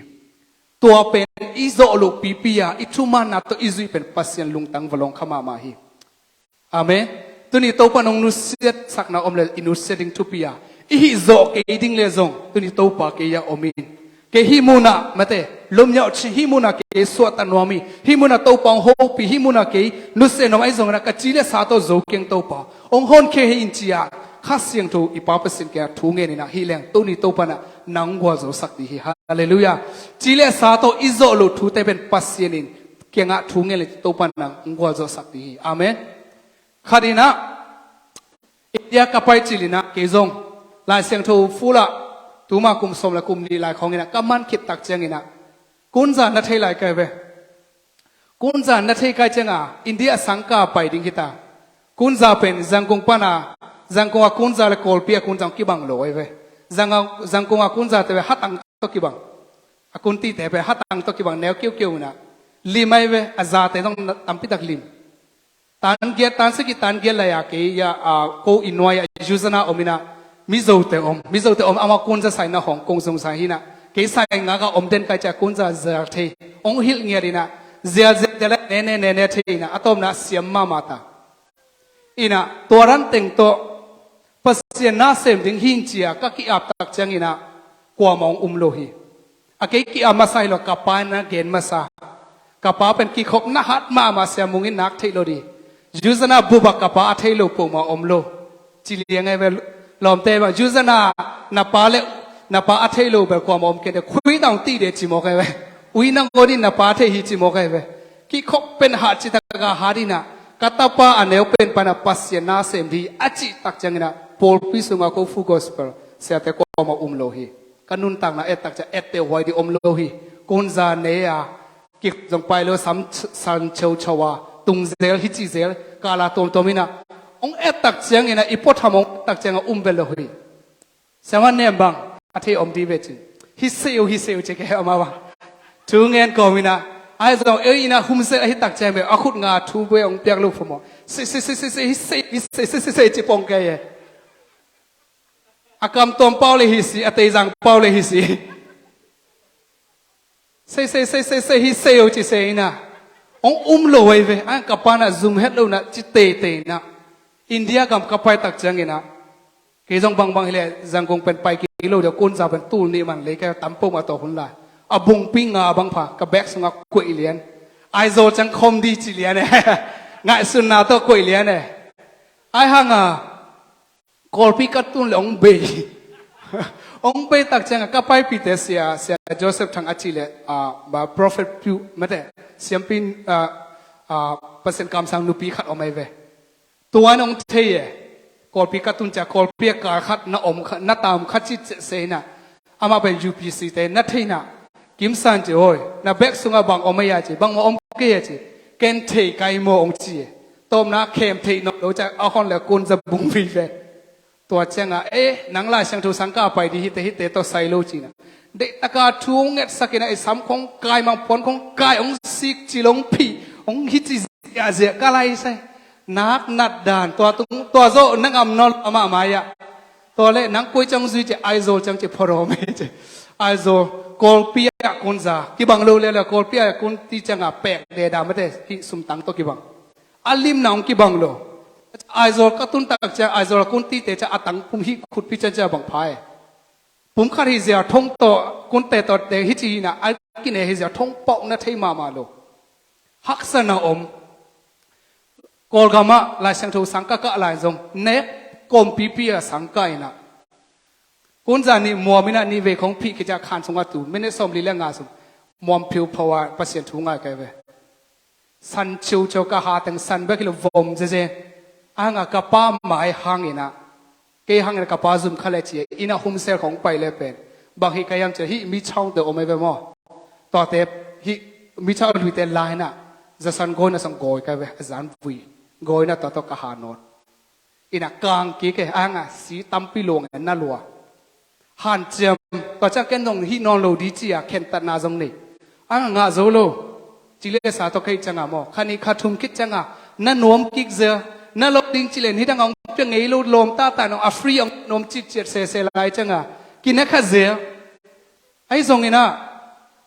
Tua pen i zawh loh pipi a i thumanna tawh i zuih pen Pasian lungtang va lawng kha mahmah hi. Amen. Tuni Topa in hong nusiatsakna om leh i nusia ding thupi a, i hih zawh kei ding leh zong tuni Topa kei a om in. Kei hih munah, mate, lum ngiauh cin, hih munah kei suahtak nuam hi, hih munah Topa hong hopih, hih munah kei nusia nuam ahi zongin ah ka ci le sa tawh zo keng Topa, hong honkhia hi in ci-a Kha Siangtho i Pa Pasian kiangah thu ngen in ah, hih leng tuni Topa in ah nang gualzosak ding hi. Halleluiah. Ci le sa tawh i zawh loh thute pen Pasian in kiangah thu ngen leh Topa in nang gualzosak ding hi. Amen. Khat in ah, India ka pai cil in ah kei zong Lai Siangtho full ah tuma kum sawm le kum nih lai khawng in ah ka man khit tak ciangin ah, Kunza na thei lai ka hi ve. Kunza na thei ka hih ciang a, India sangkah pai ding hi ta. Kunza pen Zangkong pan a, Zangkong a Kunza le Kawlpi a Kunza hong kibang lo ahi ve. Zang-, Zangkong a Kunzate ve hatang tawh kibang. A Kuntite pen hatang tawh kibang, neu kiukiu in ah. Lim ahi ve, a zate zong tampi tak lim. Tan giat, tan sagih, tan giat lai a kei a, a, ko inn nuai ah Yuzana om in ah, Mizote om, Mizote om, amau Kunza sai in ah Hong Kong zong sai hi in ah, kei sai ngak a om den ka hih ciang Kunza zial thei, hong hilh ngiat in ah, zial zial zial a ne ne ne ne thei in ah, a tawpna siam mahmah ta. In ah, tua dan teng tawh Pasian na sem ding hi in ci-a ka ki-ap tak ciangin ah kuamah hong um lo hi. A kei ki-ap masa hi lo, ka pa in na gen masa. Ka pa pen kikhopna hat mahmah, Sia Mung in nak theih lo ding. Yuzana bup ah ka pa a thei lo peuhmah om lo. Ci liang ahi ve, lawmte bang, Yuzana na pa le na pa a thei lo bel kuamah om kei inteh, khui tawh hong tih ding ci mawk ahi ve. Ui, nang ko in na pa thei hi ci mawk ahi ve. Kikhop pen hat, ci tak a hat in ah, ka tapa a neu pen pan a Pasian na sem ding hi a cih tak ciangin ah, pawlpi sungah ko Full Gospel siate kuamah um lo hi. Ka nuntakna et tak ciang etteh huai ding om lo hi. Kunza ne a, kik zong pai lo, sam san cheucheu a, tung zel, hi ci zel, kala tuamtuam inah hong et tak ciangin ah i puatham hong et tak ciangin a um ve lo hi. Siamah nem bang a thei om dih ve cin, hi sei uh, hi sei uh ci kei amah bang. Thu ngen kawm inah, ai zong ei inah hum zel ahi tak ciang ve, a khut nga thu ve hong piak lo phamawh. Sei sei sei sei sei, hi sei, hi sei sei sei sei ci pong kei e. A kam tuam pau le hi si, a teizang pau le hi si. Sei sei sei sei sei, hi sei uh ci se inah hong um lo ai ve. Ai ka pa nah zum het lo nah ci teitei nah, India gam ka pai tak ciangin ah, kei zong bangbang hileh Zangkong pen pai kik lo deuh, Kunza pen tul nih man lei ka tam peuhmah tawh hun lai. A bungpi nga bang pha ka bek sungah koih lian. Aizawl ciang khawm dih ci lian e. Ngaihsunna tawh koih lian e. Ai hang a Kawlpi ka tun le hong bei. Hong bei tak ciangin ka paipihte, Sia, Sia Joseph Thang a cih le, ah, ba, Prophet Pew mate, siampi, ah, ah, Pasian kamsang nupi khat om ai ve. Tua in hong thei e. Kawlpi ka tun ciang Kawlpi a kal khat na om kha, na tam kha ci se inah, amah pen U P C te na thei nah, Kim San ci, hoi, na bek sungah bang om a hia ci, bangmah om kei a ci. Ken thei kai maw hong ci e. Tawpna khem theih nawn lo ciang a hon le Kunza bung vei ve. Tua ciangah, eh, nang Lai Siangtho sangkah pai dih hite, hite tawh sai lo ci nah. Deihtaka thu hong ngetsak inah, i sam khong kai, mangpuan khong kai, hong sik ci lo, hong phih, hong hi ci ziahziah ka lai sai. Nak nat dan, tua tung, tua zawh na ngam nawn lo amah mai-ah. Tua leh nang koi ciang zui ci, Aizawl ciang ci, phorom e ci. Aizawl, Kawlpi ah Kunza kibang lo leh leh, Kawlpi ah Kunti ciangah pek deda mate, hih sumtang tawh kibang. A limna hong kibang lo. Aizawl ka tun tak ciang Aizawl a Kuntite ciang a tang pum hih khutpi ciang ciang bang pha e. Pum khat hi zia thong tawh, Kunte tawh te hi ci hi nah, a kine hi zia thong pauh na thei mahmah lo. Haksatna om. Kawlgamah Lai Siangtho sangkah kah lai zong nek kawmpipi a sangkah inah, Kunza nih muam inah nih vei khong phih khit ciang khan sungah tu, minute sawmli le nga sung muam phiupho a Pasian thu ngai kai ve. San ciuciu, ka ha teng san bek hi lo, vom zeze. A hang a ka pa mai hang inah, kei hang inah ka pa zum kha le ci a, inah hum sel khong pai le pen, bang hih ka hiam ci a, hih mi chaungte om ai ve maw. Tuate, hih mi chau luite lai inah, zasan gawina sung gawi kai ve, a zan vui. Gawina tua tawh ka ha nawn. Inah kang kik e, a hang a si tampi luang e, na lua. Hanciam, tua ciang ken zong hih nawn lo dih ci a khentatna zong nei. A hang a ngah zo lo. Ci le sa tawh ka hih ciangah maw, kha nih kha thum khit ciangah na nuam kik zel, na lo ding ci le nidang a hong pia ngei lo, lawm tata nong a free hong nuam citciat sese lai ciangah kina kha zel. Ahi zongin ah,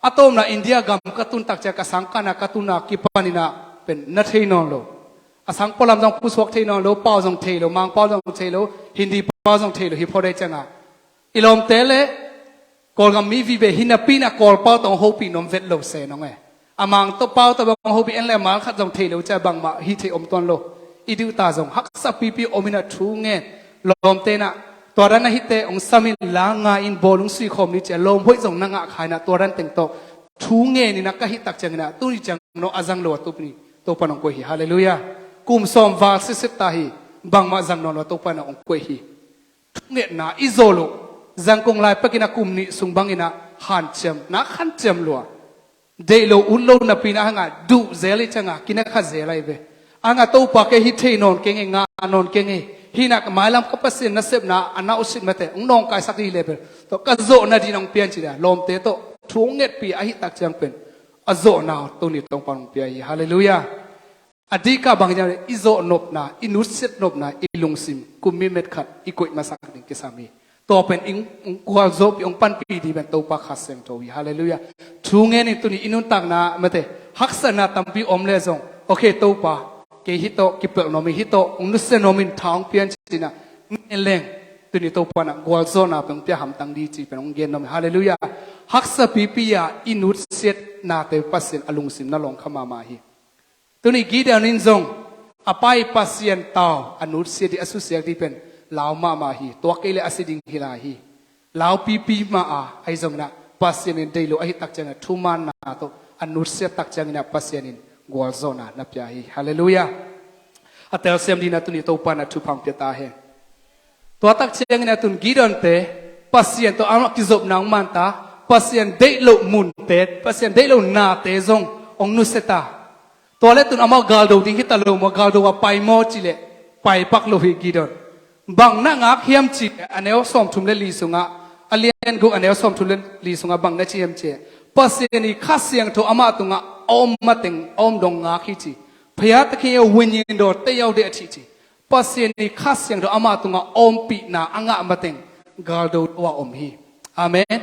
a tawpna India gam ka tun tak ciang ka sangkahna ka tunna kipan inah pen na thei nawn lo. A sang pualam zong pusuak thei nawn lo, pau zong thei lo, Mangpau zong thei lo, Hindi pau zong thei lo, hi phot ei ciangah. I lawmte le Kawlgam mi vive hi napi inah Kawlpau tawh hong hopih nuam vet lo se nong e. A Mangpau tawh bang hopih en le mal khat zong thei lo ciang bangmah hi thei om tuan lo. I duh ta zong haksa pipi om inah thu ngen. Lawmte inah tua dan a hite hong sam in, la nga in, bawl hong sui khawm ni ci a, lawm hoih zong na ngah kha inah tua dan teng tawh thu ngen inah ka hih tak ciang inah tuni ciang nong a zang lo a tup ni Topa nong koih hi. Halleluiah. Kum sawm val sitsit ta hi. Bangmah zang nawn lo a Topa nong koih hi. Thungetna i zawh loh, Zangkong lai pekin a kum nih sung bangin ah hanciam, nak hanciam lua. Deih lo, ut lo napi in a hangah duh zel i ciangah kinakha zel ahi ve. A hangah Topa kei hih thei nawn keng e, ngah nawn keng e. Hih nak mailam ka Pasian nasepna a nausit mate hong nawngkaisak hi leh pen, tua ka zawh nadin hong pian ci dia, lawmte tawh thu hong ngetpih ahih tak ciang pen a zawhna tuni Topa hong pia hi. Halleluiah. A dihkah bang hiam, i zawh nopna, i nutsiat nopna, i lungsim kum mi met khat i koih masak ding kisam hi. Tua pen i gualzawhpih, hong panpih ding pen Topa Kha Siangtho hi. Halleluiah. Thu ngen in tuni i nuntakna mate, haksatna tampi om leh zong, okay Topa, kei hih tawh kipelh nuam in, hih tawh hong nusia nuam in, tha hong pia in ci-in ah ngen leng, tuni Topa in ah gualzawhna pen hong pia hamtang ding cih pen hong gen nuam hi. Halleluiah. Haksa pipi a i nutsiatnate Pasian a lungsim na lawng kha mahmah hi. Tuni Gideon in zong a pa i Pasian tau a nutsiat ding, a susiat ding pen lau mahmah hi. Tua kei leh a si ding hi lai hi. Lau pipi mah a, ahi zongin ah Pasian in deih lo ahih tak ciangin ah thumanna tawh a nutsiat tak ciangin ah Pasian in gualzawhna na pia hi. Halleluiah. A telsiam dingin ah tuni Topa in ah thupha hong pia ta hen. Tua tak ciangin ah tun Gideonte Pasian tawh amah kizopna hong man ta, Pasian deih loh munte, Pasian deih loh nate zong hong nusia ta. Tua le tun amah galdo ding hi ta lo maw, galdo a pai maw cih leh pai pak lo hi Gideon. Bang na ngak hiam cih leh a neu sawmthum le li sungah, a lian guk a neu sawmthum le li sungah bang na ci hiam cih leh, Pasian i Kha Siangtho amah tungah a om mateng a om dong ngak hi ci. พระวิญญาณบริสุทธิ์ เต็มอยู่ เต็มอยู่ เต็มอยู่ Pasian i Kha Siangtho amah tungah a ompihna a ngah mateng galdo lo a om hi. Amen.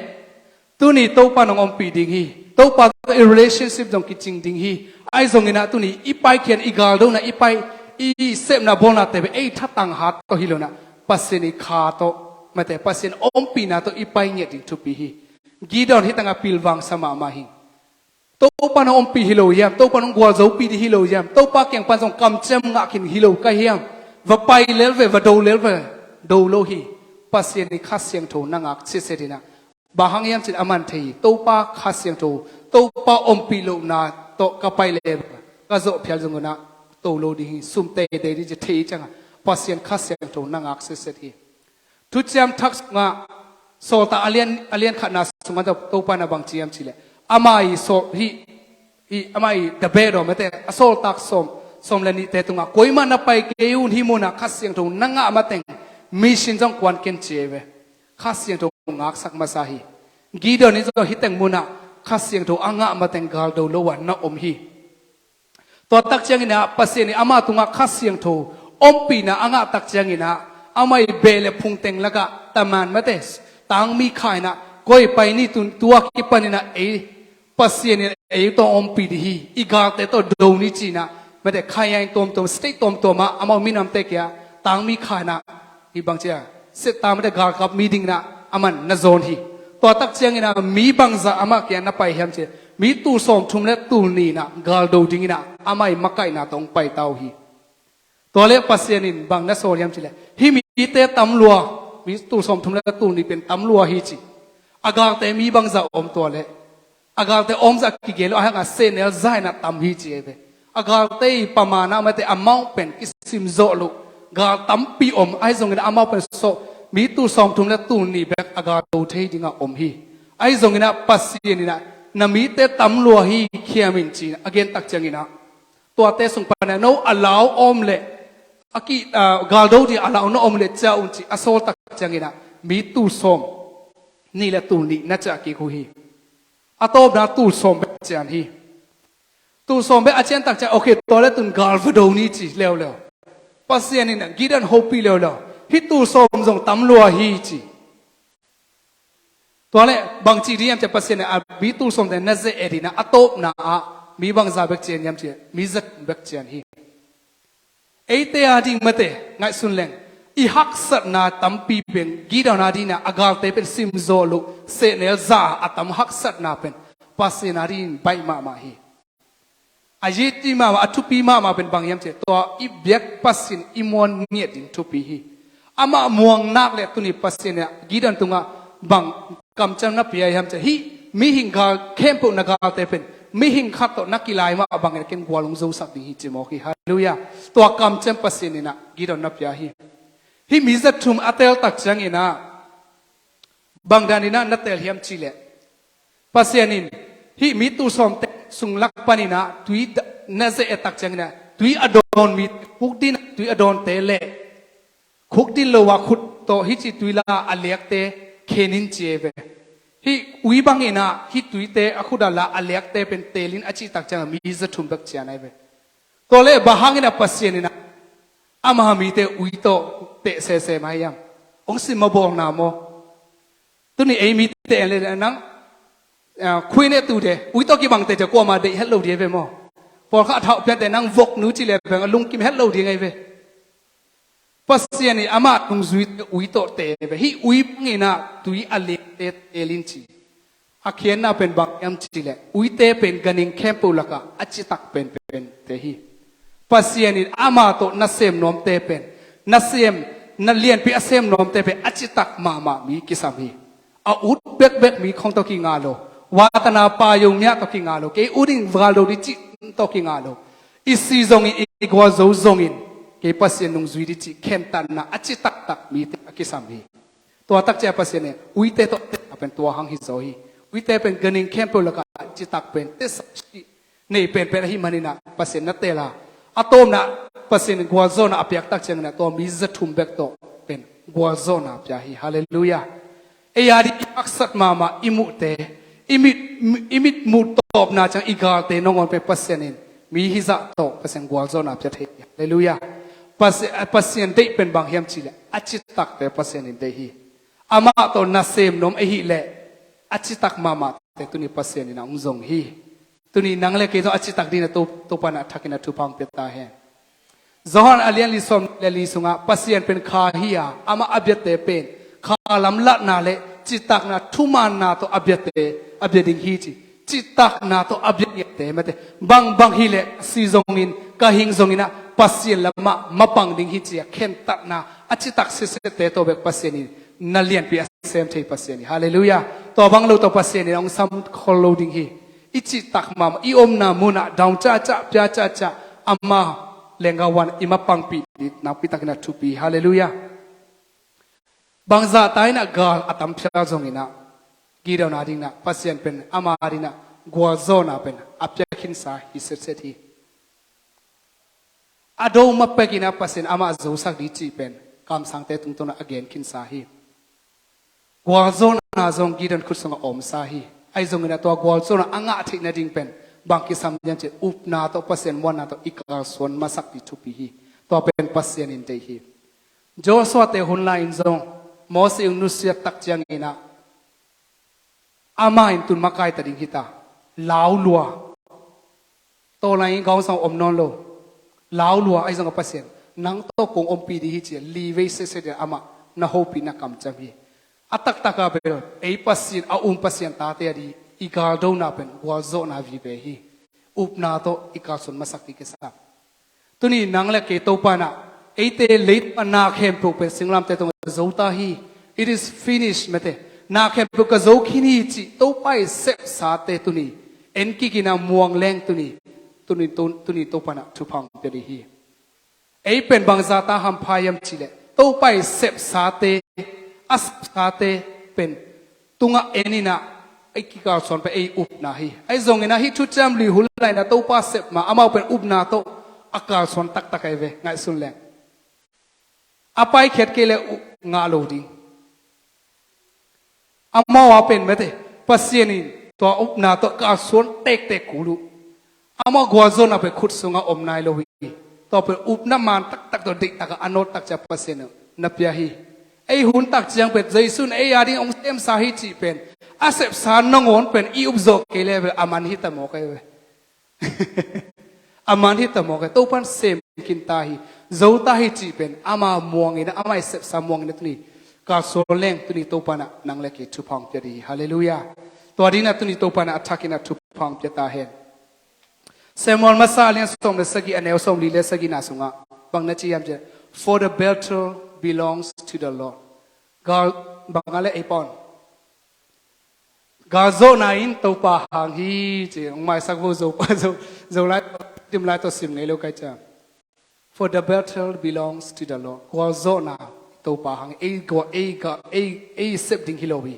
Tuni Topa nong ompih ding hi. Topa tawh i relationship zong kicing ding hi. Ahi zongin ah tuni i paikhiatna, i galdona, i pai, i sepna bawlnate bek ei thatang hat tawh hi lo-in ah, Pasian i Kha tawh, mate, Pasian ompihna tawh i pai ngiat ding thupi hi. Gideon hih tangah pilvangsa mahmah hi. Topa nong ompih hi lo hiam? Topa nong gualzopih ding hi lo hiam? Topa kiang pan zong kamciam ngah khin hi lo ka hiam? Va pai lel ve, va do lel ve. Do lo hi. Pasian i Kha Siangtho na ngak sitset in ah, bang hang hiam cih leh aman thei hi. Topa Kha Siangtho, Topa ompih lohna tawh ka pai leh ka zawh phial zongin ah to lo ding hi. Sum teitei ding ci thei ciangah Pasian Kha Siangtho na ngak sitset hi. Thuciam Thak sungah, Sawltak a lian, a lian khatna sungah Topa in ah bang ci hiam cih leh, amah i sawl, hih, hih, amah i the bed of, mate, a sawltak sawm, sawm le nihte tungah, kuamah na pai kei un, hih munah Kha Siangtho na ngah mateng mission zong kuan ken ci hi ve. Kha Siangtho ngaksak masa hi. Gideon in zong hih teng munah Kha Siangtho a ngah mateng galdo lo a na om hi. Tua tak ciangin ah Pasian in amah tungah Kha Siangtho ompihna a ngah tak ciangin ah, amah i beh le phung teng lakah taman, mate, tangmi kha in ah, koi pai ni, tun tua kipanin ah ei, Pasian in ei tawh ompih ding hi, i galte tawh do ni ci-in ah, mate, khaiain tuamtuam, state tuamtuam ah amau minamte kiangah tangmi kha in ah, hih bang ci-a, setta, mate, galkap mi dingin ah aman na zawn hi. Tua tak ciangin ah mi bangzah amah kiangah na pai hiam cih leh, mi tul sawmthum le tul nih in ah galdo dingin ah amah i makaihna tawh hong paita uh hi. Tua leh Pasian in bang na sawl hiam cih leh, hih mite tam lua, mi tul sawmthum le tul nih pen tam lua hi ci. A galte mi bangzah om? Tua leh a galte a omzah kigel lo, ahih hangin sehnel za in ah tam hi ci hi ve. A galte i pamana, mate, amount pen kisim zawh lo. Gal tampi om, ahi zongin amount pen sawh, mi tul sawmthum le tul nih bek a galdo thei dingah om hi. Ahi zongin ah Pasian in ah, na mite tam lua hi, khiam in ci-in a gen tak ciangin ah, tuate sung pan ah, no, a lau om leh, a ki, ah, galdo ding a lau na om leh ciah un ci a sawl tak ciangin ah, mi tul sawm nih le tul nih na ciah kik uh hi. A tawpna tul sawm bek cian hi. Tul sawm bek a cian tak ciang, okay, tua leh tun gal va do ni ci leuleu. Pasian in ah Gideon hopih leuleu. Hih tul sawm zong tam lua hi ci. Tua leh bang ci ding hiam cih leh, Pasian in ah mi tul sawmte na ze-et in ah, a tawpna ah mi bangzah bek cian hiam cih leh, mi za thum bek cian hi. Eite a ding, mate, ngaihsun leng, i haksatna tampi pen Gideon a dingin ah a galte pen sim zawh lo, sehnel za a tam haksatna pen Pasian a dingin baih mahmah hi. A yitpi mahmah, a thupi mahmah pen bang hiam cih leh, tua i biak Pasian i muan ngiat ding thupi hi. Amah muang nak leh tuni Pasian in ah Gideon tungah bang kamciam na pia hiam cih leh, hih mihing gal khempeuh na galte pen mihing khat tawh na kilai mah bangin ken gual hong zosak ding hi ci mawk hi. Halleluiah. Tua kamciam Pasian in ah Gideon na pia hi. Hih mi za thum a teel tak ciangin ah, bang danin ah na teel hiam cih leh, Pasian in hih mi tul sawmte sung lak panin ah tui da-, na ze-et tak ciangin ah, tui a dawn mi, khukdin ah tui a dawnte leh khukdin lo a khut tawh hih ci tui la a liakte khen in ci hi ve. Hih ui bangin ah hih tuite a khut ah la a liakte pen teel in a cih tak ciangin ah mi za thum bek cian ahi ve. Tua leh bang hangin ah Pasian in ah ama mite ui tawh teh sese mah hiam? Hong sim mawk bawlna maw? Tuni ei mite en leh nang, ah, khuine tute ui tawh kibang teh ciang kuamah deih het lo ding ahi ve maw? Pawlkhat a thau piante nang vok nu ci leh bang a lungkim het lo ding ahi ve. Pasian in ama nungzuite ui tawh teh ve. Hih ui bangin ah tui a liakte teel in ci. A khiatna pen bang hiam cih leh, uite pen ganhing khempeuh lakah a citak penpente hi. Pasian in ama tawh nasem nuamte pen, nasem, na lianpi a sem nuamte pen a citak mahmah mi kisam hi. A ut bekbek mi khawng tawh kingah lo. Watana payo miah tawh kingah lo. Kei ut ding, galdo ding cih tawh kingah lo. I si zongin, i gualzo zongin, kei Pasian nungzui ding cih khentatna a citaktak mite a kisam hi. Tua tak ciang Pasian in uite tawh teh a pen tua hang hi zaw hi. Uite pen ganhing khempeuh lakah a citak pen teh sa hi. nei penpen ahih manin ah Pasian na teel a, a tawpna Pasian in gualzawhna a piak tak ciangin ah tua mi za thum bek tawh pen gualzawhna pia hi. Halleluiah. Ei a ding i haksat mahmah i muhte, i mit, i mit muh tawpna ciang i galte nangawn pen Pasian in mi hizah tawh Pasian gualzawhna pia thei hi. Halleluiah. Pasian, Pasian deih pen bang hiam cih leh a citakte Pasian in deih hi. Amah tawh nasem nuam ahih leh a citak mahmahte tuni Pasian in a hong zong hi. Tuni nang le kei zong a citak dingin ah To, Topa in a thakin a thupha hong pia ta hen. Johan a lian li sawm le li sungah Pasian pen kha hi a, amah a biate pen kha lamlatna le citakna thumaanna tawh a biate a bia ding hi ci. Citakna tawh a bia ngiate mate, bangbang hi leh si zongin, ka hing zongin ah Pasian lamah mapang ding hi ci a khentatna a citak sesete tawh bek Pasian in na lianpi a sem thei Pasian hi. Halleluiah. Tua bang lo tawh Pasian in a hong sam khol lo ding hi. I cihtak mahmah, i omna munah daung cahcah, pia cahcah, ama lenggah wan i mapangpih ding nakpi takin a thupi. Halleluiah. Bangzahta in ah gal a tam phial zongin ah Gideon a dingin ah Pasian pen ama dingin ah gualzawhna pen a pia khinsa hi setset hi. A do ma pekin ah Pasian amah zosak ding cih pen kamsangte tungtawn ah a gen khinsa hi. Gualzawhna zong Gideon khut sungah a omsa hi. Ahi zongin ah tua gualzawhna a ngah theih nading pen bang kisam hiam cih leh upna tawh Pasian muanna tawh i kalsuan masak ding thupi hi. Tua pen Pasian in deih hi. Joshua-te hun lai-in zong Moses hong nusiat tak ciangin ah amah in tun makai ta ding hi ta. Lau lua. Tawlai in gaung sang om nawn lo. Lau lua, ahi zongin ah Pasian, nang tawh kong ompih ding hi ci a li vei sese ding amah na hopih na kamciam hi. A taktak a bel ei Pasian, a um Pasian tate a ding i galdona pen gualzawhna vive hi. Upna tawh i kalsuan masak ding kisam. Tuni nang le kei Topa in ah eite leitungah na khempeuh pen singlamteh tungah zo ta hi. It is finished mate. Na khempeuh ka zo khin hi cih Topa i sepsate tuni en kikin ah muang leng tuni, tuni, tuni Topa in ah thupha hong pia ding hi. Ei pen bangzahta hampha hiam cih leh Topa i sepsate, a sepsate pen tungah en in ah ei kikalsuan pen ei upna hi. Ahi zongin ah hih thuciam lui hun lai-in ah Topa sep ma amau pen upna tawh a kalsuan taktak ahi ve, ngaihsun leng. A paikhiat kei leh uh ngah lo ding. Amau a pen mate, Pasian in tua upna tawh kalsuan tektek kul uh. Amau gualzawhna pen khut sungah om nai lo hi. Tua pen upna maan taktak tawh deihtak a, a nawt tak ciang Pasian in na pia hi. Ei hun tak ciang pen Jesu in ei a ding hong semsa hi cih pen a sepsa nangawn pen i upzawh kei leh bel a man hi ta mawk ahi ve. A man hi ta mawk ahi. Topa in sem khin ta hi. Zo ta hi cih pen ama muangin ah, ama i sepsa muangin ah tuni kalsuan leng tuni Topa in ah nang le kei thupha hong pia ding hi. Halleluiah. Tua dingin ah tuni Topa in ah a thakin ah thupha hong pia ta hen. Samuel masa a lian sawm le sagih, a neu sawmli le sagihna sungah bang na ci hiam cih leh, "For the battle belongs to the Lord." Gal bang a le ei pawn galzawhna in Topa hang hi ci, hong maisak vo. Zo, Zo, Zolai, Zolai tawh sim ngei lo kai ciang. "For the battle belongs to the Lord." Gualzawhna Topa hang, ei gual, ei ga, ei, ei sep ding hi lo hi.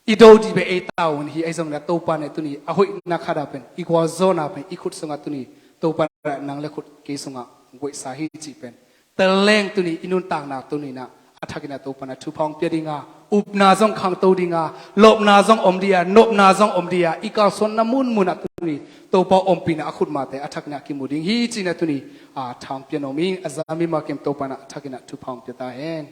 I do dih pen ei tavuan hi, ahi zongin ah Topa in ah tuni a hoihna khat ah pen i gualzawhna pen i khut sungah tuni Topa in ah nang le khut kei sungah guaihsa hi cih pen tel leng tuni i nuntakna tuni in ah a thakin ah Topa in ah thupha hong pia ding a, upna zong khangto ding a, lawpna zong om ding a, nopna zong om ding a, i kalsuanna munmun ah tuni Topa ompihna a khutmate a thakin ah kimu ding hi ci-in ah tuni a tha hong pia nuam ing. A za mimal kim Topa in ah a thakin ah thupha hong pia ta hen.